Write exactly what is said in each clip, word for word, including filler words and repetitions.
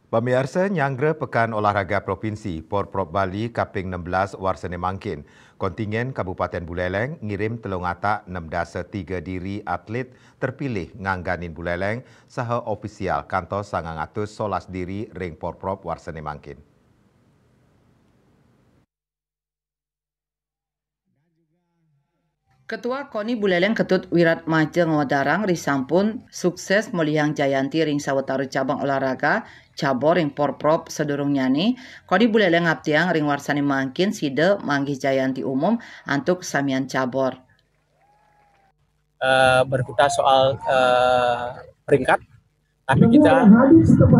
Pamiarsa, nyanggra Pekan Olahraga Provinsi, Porprov Bali kaping enam belas warsane mangkin. Kontingen Kabupaten Buleleng ngirim telung atak enam dasa tiga diri atlet terpilih ngangganin Buleleng saha ofisial kantos sangang atus solas diri ring Porprov warsane mangkin. Ketua Koni Buleleng Ketut Wirat Maja ngawedarang risampun sukses molihang jayanti ring sawatara cabang olahraga cabor ring Porprov sadurungnyane. Koni Buleleng ngaptiang ring warsane mangkin sida manggih jayanti umum antuk samian cabor. Eh, berkutat soal eh, peringkat, tapi kita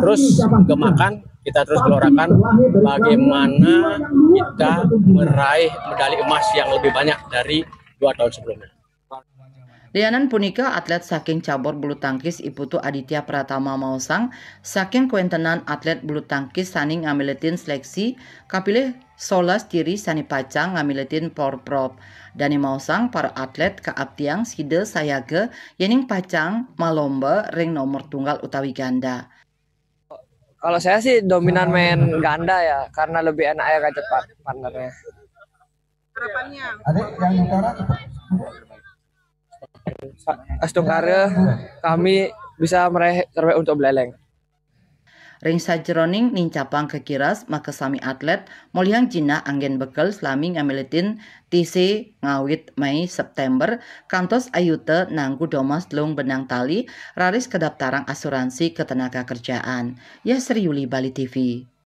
terus gemakan, kita terus gelorakan bagaimana kita meraih medali emas yang lebih banyak dari dua tahun sebelumnya. Lianan punika, atlet saking cabor bulu tangkis I Putu Aditya Pratama maosang, saking kawentenan atlet bulu tangkis sane ngamiletin seleksi, kapilih solas diri sane pacang ngamiletin Porprov. Dane maosang, para atlet kaaptiang sida sayaga yening pacang malomba ring nomor tunggal utawi ganda. Kalau saya sih dominan main ganda ya, karena lebih enak aja ngajak par-, partnernya. Harapannya? Astungkara kami bisa meraih terbaik untuk Buleleng. Ring sajeroning nincapang kakiras, makasami atlet molihang jinah anggen bekel salami ngamiletin T C ngawit Mei, September, kantos ayuta nanggu domas telung benang tali, raris kadaptarang asuransi ketenagakerjaan. Yasri Yuli, Bali T V.